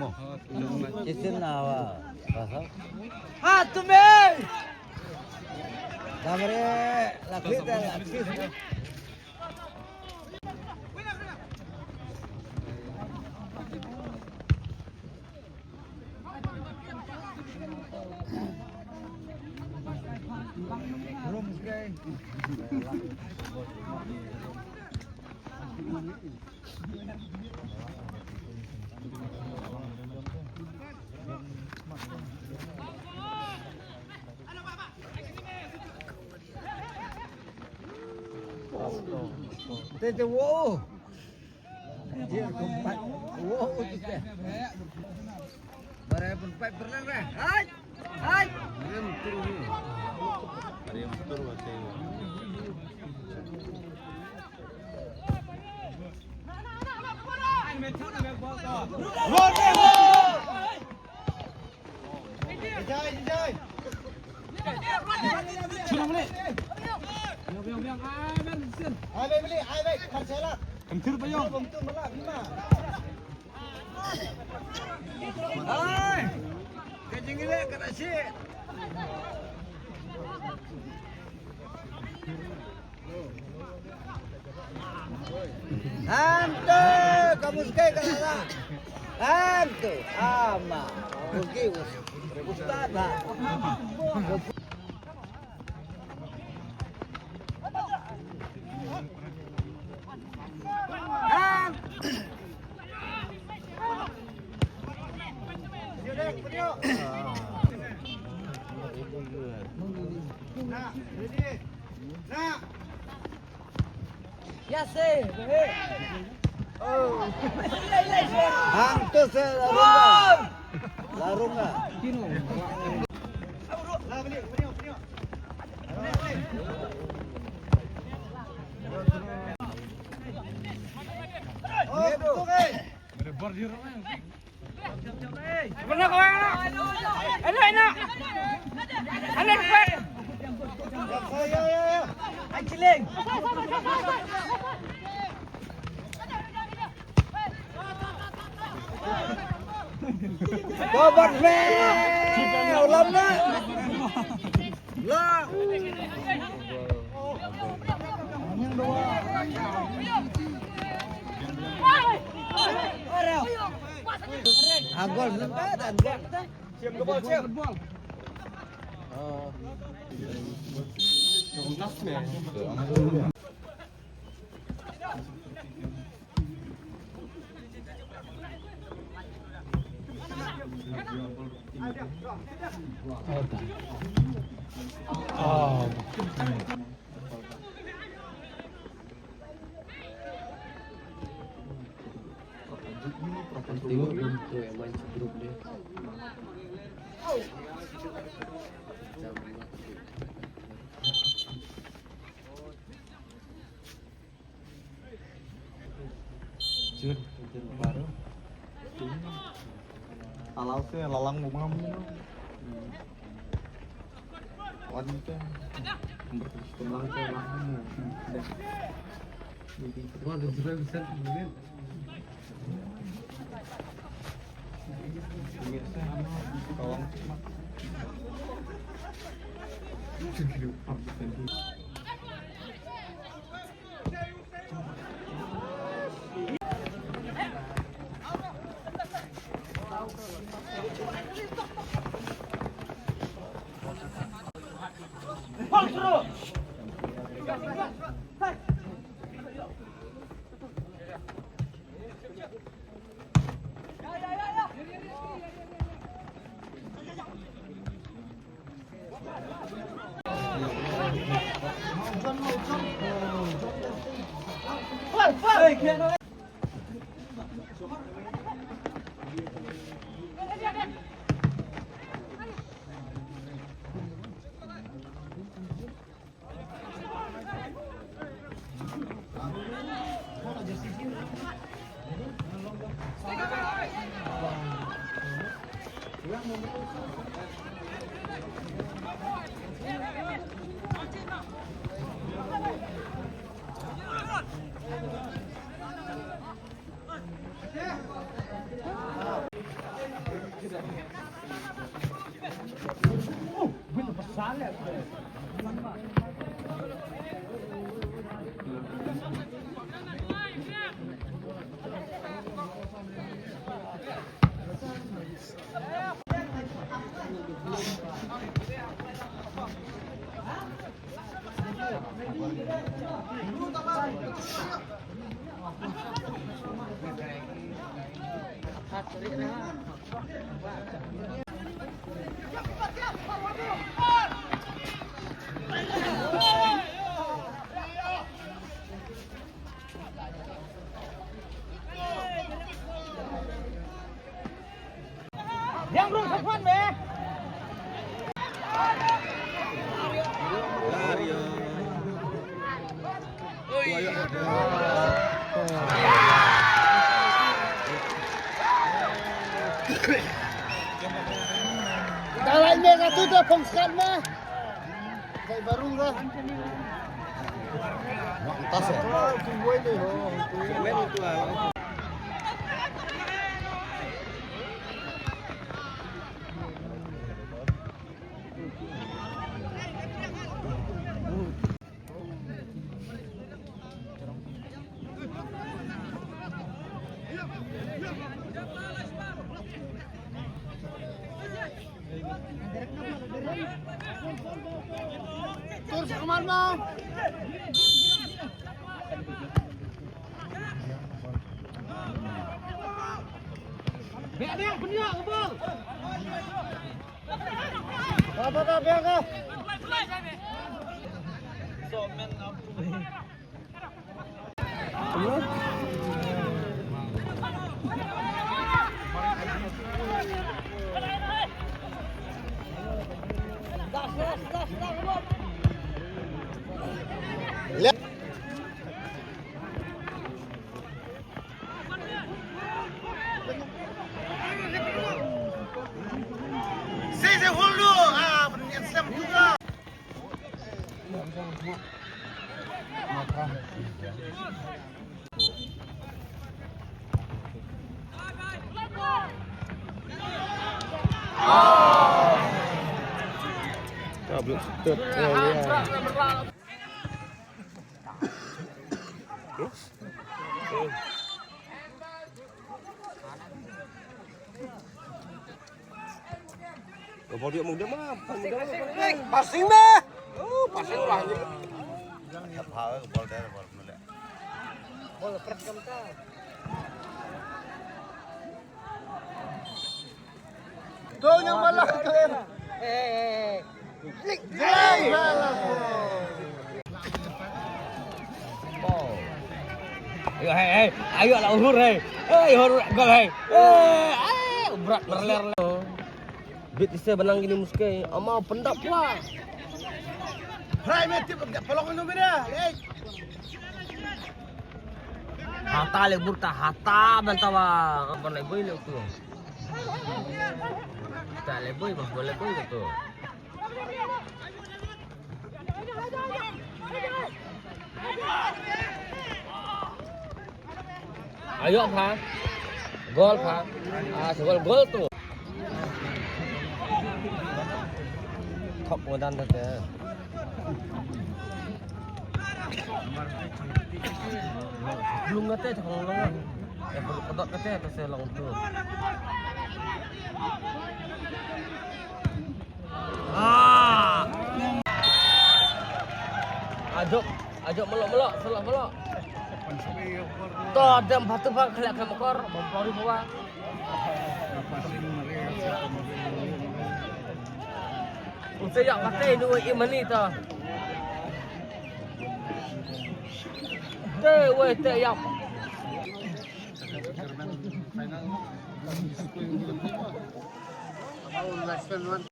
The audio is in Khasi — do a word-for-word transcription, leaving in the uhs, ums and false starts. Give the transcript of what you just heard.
Mo. Kisin na wa. Ha, tumbe. Damre, lakhi te, lakhi. Te te wo. Ye kumpat. Wo te te. Bare pun pat berlang re. Hai. Hai. Ada yang betul bahasa. Ai, ka jingïaleh ka da shi. Hangto, ka Muskei ka la lah. Hangto, ama. Muskei, ustad, ha. Ya se. Hangto se larunga. Larunga. Babat me, ulam na. La. Agol, agol. Siap ke bol, siap. Tengok tu yang main grup dia. Jun, jun baru. Alau se lalang mumam ni. Wan te. Berkembang ke lalang. Jadi, wah, dan juga bisa mungkin. Dalai me ka tu da phong skat me. Kai barung ra. Mak tas ya. Tur sa kemar ma. Bek bek punya ubul. Ba ba ba bek ka. Passing ma. Oh, passing lah. Bol prek kam ta. Tu yang malah tu. Eh, eh, eh. Klik. Jai malah. Oh. Ayo, hei, hei. Ayo lah, Uhur, hei. Hei, Uhur, gol, hei. Eh, ah, berat merler. Bit isa benang gini muske. Ama pendap lah. Hai, mati, pendap. Pelong anu bina. Hei. Hata le burta, hata bentawa. Apa le boy le tu? Hata le boy, bah, le boy tu. Ayo pha. Gol pha. Ah, gol, gol tu. Thok madan te. Lung kate thok long. Eh, kedok kate te se long tu. Ah. Ajok, ajok melok-melok, salah melok. To dem batu bang khlek ka mekor, bang pori bawa. Usa yak pakai dua imani to. Te wei te yak.